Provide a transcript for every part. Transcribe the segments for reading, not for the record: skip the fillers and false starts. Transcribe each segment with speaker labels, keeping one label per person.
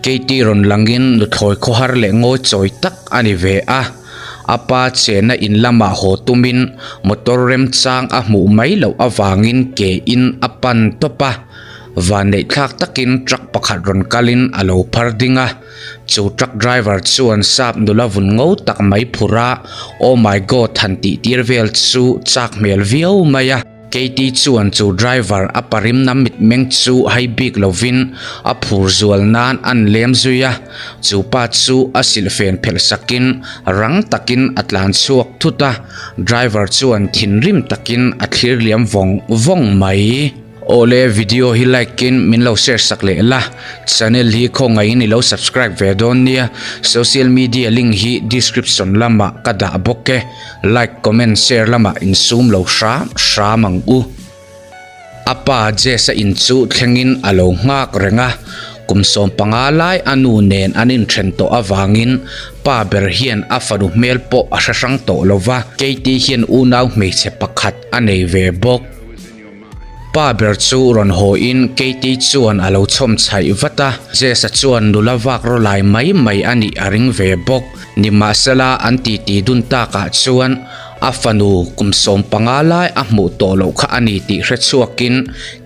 Speaker 1: Katie rawn langin nuthlawi khawhar leh ngawi chawi tak a ni ve a. A pa chenna in lamah haw tumin motor remchang a hmuh mai loh avangin ke in a pan tawp a. Vanneihthlak takin truck pakhat rawn kalin a lo phar ding a. Chu truck driver chuan sap nula vun ngo tak mai phur a, Oh my God han tih tir vel chu chak hmel viau mai a. Katie chuan chu driver a parimna mitmeng chu hai bik lovin a phur zual nan an lem zui a, chu pa chu a silhfen phelh sakin rang takin a tlan chhuak thut a, driver chuan thinrim takin a thlir liam vawng vawng mai. Awle video hi like in min lo share sak leh la, channel hi khawngaihin i lo subscribe ve dawn nia, social media link hi description lamah ka dah bawk e. Like comment share lamah insum lo hram hram ang u. A pa Jess-a in chu thlengin a lo nghak reng a, kum 15 lai a nu nen an inthen tawh avangin pa ber hian a fanu hmel pawh a hre hrang tawh lo va, Katie hian unau hmeichhe pakhat a nei ve bawk. Pa ber chu rawn haw in Katie chuan a lo chhawm chhaih vat a, Jess-a chuan nula vak raw lai mai mai a nih a ring ve bawk. Nimahsela an titi dun takah chuan a fanu kum 15 lai a hmuh tawh loh kha a ni tih hre chhuakin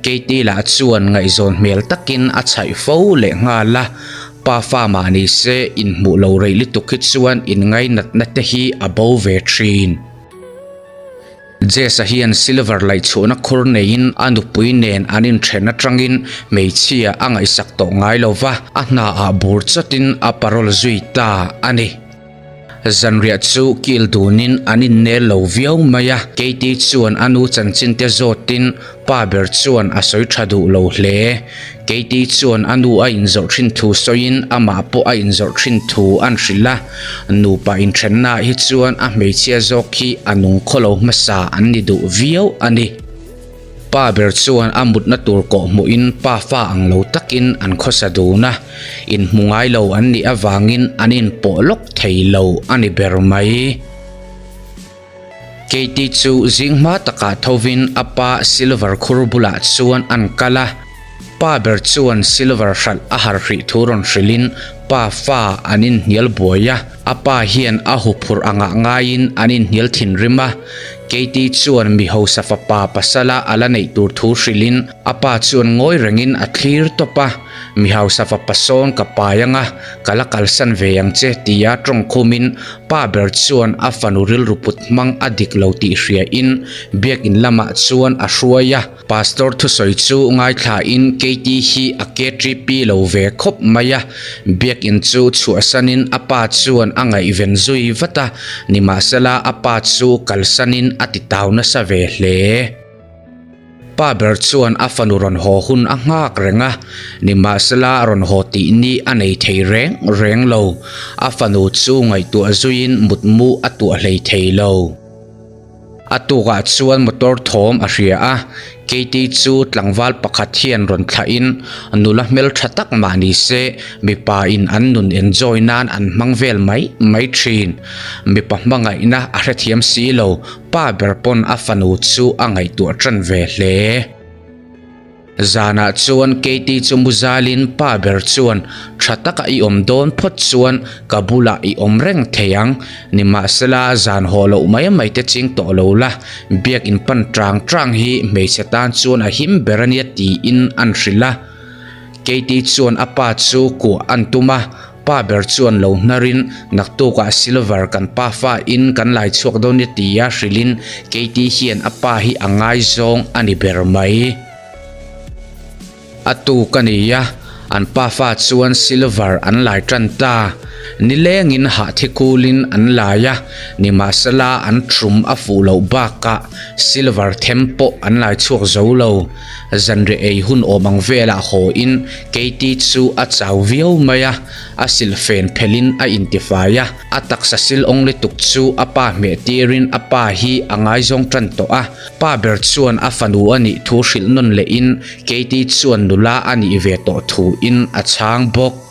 Speaker 1: Katie lah chuan ngaihzawn hmel takin a chhaih fo leh nghal a, pa fa mah ni se inhmuh lo reih lutuk hi chuan inngainatna te hi a bo ve thin. Jess-a hian silver laihchhuahna khur neiin a nupui nen an inthen atangin hmeichhia a ngaihsak tawh ngai lo va, a hnaah bur chawtin a parole zui ta a ni. Zanriah chu kil dunin an innel lo viau mai a, Katie chuan a nu chanchin te zawtin Pa ber chuan a sawi tha duh lo hle. Katie chuan a nu a inzawrh thin thu sawiin amah pawh a inzawrh thin thu an hrilh a. Nupa inthennaah hi chuan a hmeichhia zawk hi a nung khaw lo hmasa an ni duh viau a ni. Pa ber chuan a mutna tur kawh hmuhin pa fa ang lo takin an khawsa dun a, inhmu ngai lo an nih avangin an inpawh lawk thei lo a ni ber mai. Katie chu zing hma takah thovin a pa silver khur bulah chuan an kal a, pa ber chuan silver hralh a har hrih thu rawn hrilhin pa fa an inhnial buai a, a pa hian a huphurh angah ngaiin an inhnial thinrim a, Katie chuan mi hausa fapa pasala a la neih tur thu hrilhin a pa chuan ngawi rengin a thlir tawp a. Mi hausa fapa sawn ka pai anga, ka la kalsan ve ang che tia tawng khumin pa ber chuan a fanu rilru put hmang a dik lo tih hriain biakin lamah chuan a hruai a. Pastor thusawi chu ngaithlain Katie hi a KTP lo ve khawp mai a, biakin chu chhuahsanin a pa chuan a ngaihven zui vat a, nimahsela a pa chu kalsanin a titau nasa ve hle. Pa ber chuan a fanu rawn haw hun a nghak reng a, nimahsela rawn haw tih ni a nei thei reng reng lo. A fanu chu ngaihtuah zuiin mutmu a tuah hlei thei lo. A tukah chuan motor thawm a hria a, Katie chu tlangval pakhat hian rawn thlahin nula hmeltha tak mah ni se mipa in an nun enjoy nan an hmang vel mai mai thin. Mipa hmangaihna a hrethiam si lo. Pa ber pawn a fanu chu a ngaihtuah tan ve hle. Zanah chuan Katie chu muzalin pa ber chuan tha taka i awm dawn phawt chuan ka bulah i awm reng thei ang. Nimahsela zan haw loh mai mai te ching tawh lo la, biak in pan tang tang hi hmeichhe tan chuan a him ber ania tiin an hrilh a. Katie chuan a pa chu kuah an tum a, Pa ber chuan lo hnarin, Naktukah Silver kan pa fa in kan lai chhuak dawn nia tia hrilhin Katie hian a pa hi a ngaizawng a ni ber mai. A tuk a ni a, an pa fa chuan Silver an lai tan ta. Nilengin hahthi kulin an lai a, nimahsela an thrum a fuh loh bakah Silver them pawh an lai chhuak zo lo. Zanriah ei hun awm ang velah haw in Katie chu a chau viau mai a, a silhfen phelhin a intifai a, a taksa sil awng lutuk chu a pa hmeh tirin a pa hi a ngaizawng tan tawh a, pa ber chuan a fanu a nih thu hrilh nawn lehin Katie chuan nula a nih ve tawh thu in a chhang bawk.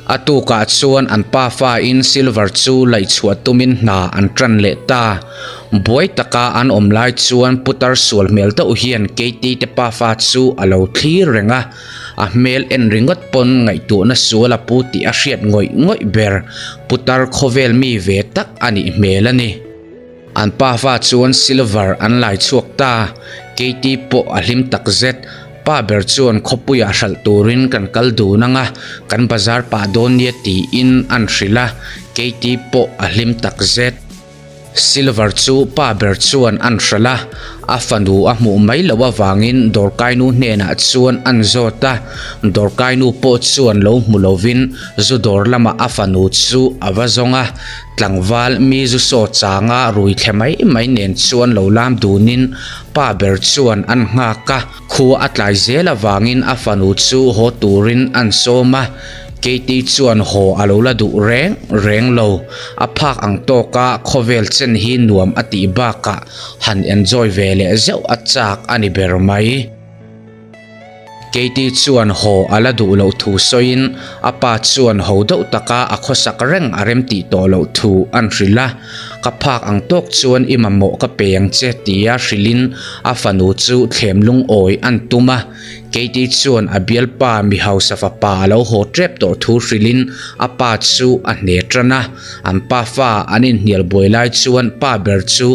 Speaker 1: A tukah chuan an pa fain Silver chu laih chhuah tumin hna an tan leh ta. Buai taka an awm lai chuan putar sual hmel deuh hian Katie te pafa chu a lo thlir reng a. A hmel en ringawt pawn ngaihtuahna sual a pu tih a hriat ngawih ngawih ber. Putar khawvel mi ve tak a nih hmel a ni. An pafa chuan silver an lai chhuak ta. Katie pawh a hlim tak zet. Pa ber chuan khawpuiah hralh turin kan kal dun ang a, kan bazar pah dawn nia tiin an hrilh a, Katie pawh a hlim tak zet. Silver chu pa ber chuan an hralh a, a fanu a hmuh mai loh avangin dawrkainu hnenah chuan an zawt a, dawrkainu pawh chuan lo hmu lovin zu dawr lamah a fanu chu a va zawng a, tlangval mi zu saw changa rui thle mai mai nen chuan lo lam dunin pa ber chuan an nghak a, khua a tlai zel avangin a fanu chu haw turin an sawm a. Katie chuan haw a lo la duh reng reng lo. A phak ang tawka khawvel chen hi nuam a tih bakah han enjoy ve leh zeuh a chak a ni ber mai. Katie chuan haw a la duh loh thu sawiin a pa chuan ho deuh taka a khawsak reng a rem tih tawh loh thu an hrilh a. Ka phak ang tawk chuan i mamawh ka pe ang che tia hrilhin a fanu chu thlem lungawi an tum a. Katie chuan a bialpa mi hausa fapa a lo haw tep tawh thu hrilhin a pa chu a hne tan a. An pa fa an inhnial buai lai chuan pa ber chu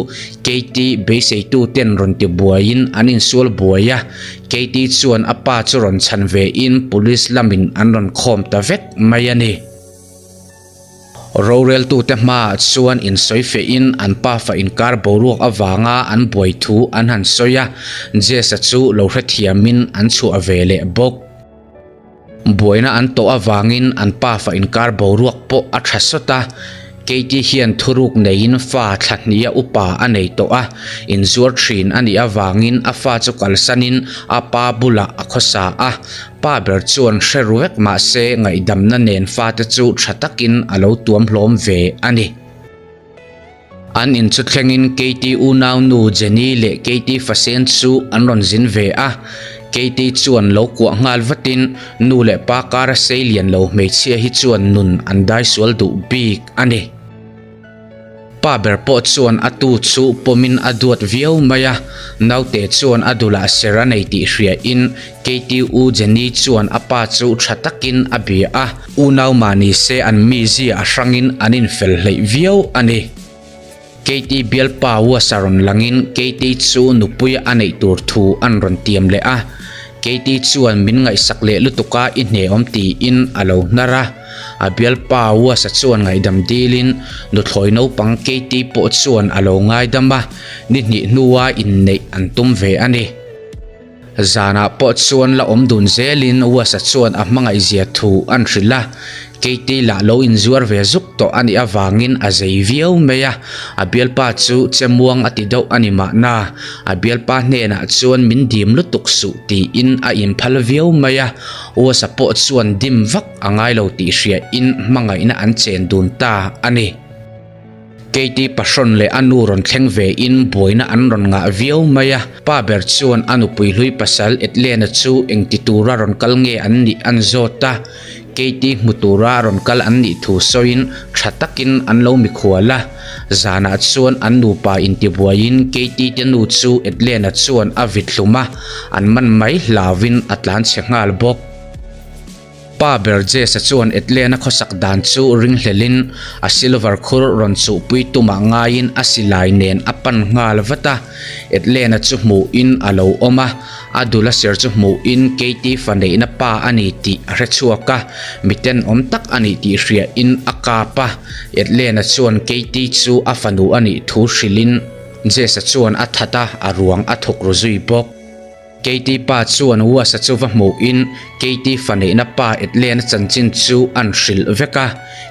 Speaker 1: Katie beiseitu ten rawn ti buaiin an insual buai a. Katie chuan a pa chu rawn chhan vein police lamin an rawn khawm ta vek mai a ni. Roreltute hmaah chuan insawi fehin an pafa inkar boruak avanga an buai thu an han sawi a, Jess-a chu lo hrethiamin an chhuah ve leh bawk. Buaina an tawh avangin an pafa inkar boruak pawh a tha sawt a, Katie hian thuruk neiin fa thla hniha upa a nei tawh a, inzuar thin a nih avangin a fa chu kalsanin a pa bulah a khawsa a, Pa ber chuan hre ru vek mah se ngaihdamna nen fate chu tha takin a lo tuam hlawm ve a ni. An in chu thlengin Katie unaunu Jenny leh Katie fasen chu an rawn zin ve a. Katie chuan lo kuah nghal vatin nu leh pa kara sei lian lo hmeichhia hi chuan nun an daisual duh bik a ni. Pa ber pawh chuan a tu chu pawmin a duat viau mai a, naute chuan a dulah ser a nei tih hriain Katie u Jenny chuan a pa chu tha takin a bia a, unau mah ni se an mizia a hrangin an infel hleih viau a ni. Katie bialpa Wasa rawn langin Katie chu nupui a neih tur thu an rawn tiam leh a, Katie chuan min ngaihsak leh lutuk a i hneawm tiin a lo hnar a. A bialpa Wasa chuan ngaihdam dilin nuthlawi naupang Katie pawh chuan a lo ngaidam a, ni hnih hnua inneih an tum ve a ni. Zanah pawh chuan la awm dun zelin Wasa chuan a hmangaihzia thu an hrilh a, Katie lah lo inzuar ve zuk tawh a nih avangin a zei viau mai a, a bialpa chu che muang a ti deuh a ni mahna, a bialpa hnenah chuan min dim lutuk suh tiin a inphal viau mai a, Wasa pawh chuan dim vak a ngai lo tih hriain hmangaihna an chen dun ta a ni. Katie pahrawn leh a nu rawn thleng vein buaina an rawn ngah viau mai a, pa ber chuan a nupui hlui pasal Edlena chu engti tura rawn kal nge an nih an zawt a, Katie hmu tura rawn kal an nih thu sawiin tha takin an lo mikhual a. Zanah chuan an nupa intibuaiin Katie te nu chu Edlena chuan a vit hlum a, an man mai hlauvin a tlanchhe nghal bawk. Pa ber Jess-a chuan Edlena khawsak dan chu ringhlelin a silver khur rawn chuhpui tumah ngaiin a silai nen a pan nghal vat a. Edlena chu hmuhin a lo awm a, a dul a ser chu hmuhin Katie fa neihna pa a ni tih a hre chhuak a, mi tenawm tak a nih tih hriain a kap a. Edlena chuan Katie chu a fanu a nih thu hrilhin Jess-a chuan a that a, a ruang a thawk ru zui bawk. Katie pa chuan Wasa chu va hmuhin Katie fa neihna pa Edlena chanchin chu an hrilh vek a.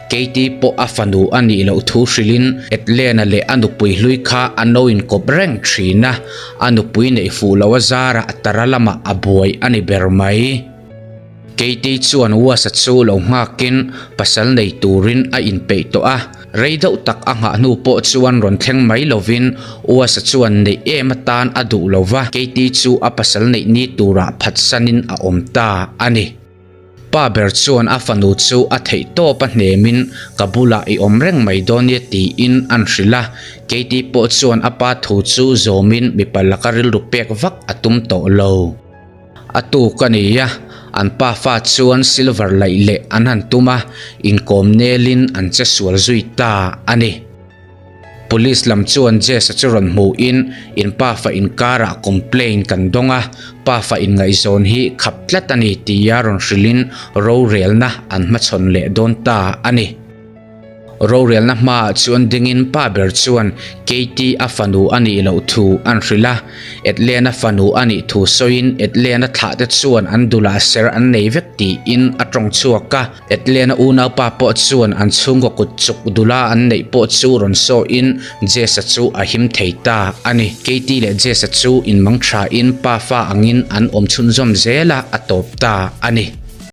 Speaker 1: Katie pawh a fanu a nih loh thu hrilhin Edlena leh a nupui hlui kha a no inkawp reng thin a, a nupui neih fuh loh a zarah tara lamah a buai a ni ber mai. Katie chuan Wasa chu lo nghakin pasal nei turin a inpeih tawh a, rei deuh tak a nghah hnu pawh chuan rawn thleng mai lovin Wasa chuan neih em atan a duh lo va, Katie chu a pasal neih ni turah phatsanin a awm ta a ni. Pa ber chuan a fanu chu a theih tawp a hnemin ka bulah i awm reng mai dawn nia tiin an hrilh a, Katie pawh chuan a pa thu chu zawmin mipa laka rilru pek vak a tum tawh lo. A tuk a ni a, An pafa chuan silver laih leh an han tum a, inkawm nelin an che sual zui ta a ni. Police lam chuan Jess-a chu rawn hmuhin in pafa inkarah complaint kan dawng a, pafa inngaihzawn hi khap tlat a ni tia rawn hrilhin rorelna an hmachhawn leh dawn ta a ni. Rorelna hmaah chuan dingin pa ber chuan Katie a fanu a nih loh thu an hrilh a, Edlena fanu a nih thu sawiin Edlena thlahte chuan an dulah ser an nei vek tiin a tawng chhuak a. Edlena unaupa pawh chuan an chhungkaw kut chuk dula an neih pawh chu rawn sawiin Jess-a chu a him thei ta a ni. Katie leh Jess-a chu inmang thain pafa angin an awm chhunzawm zel a, a tawp ta a ni.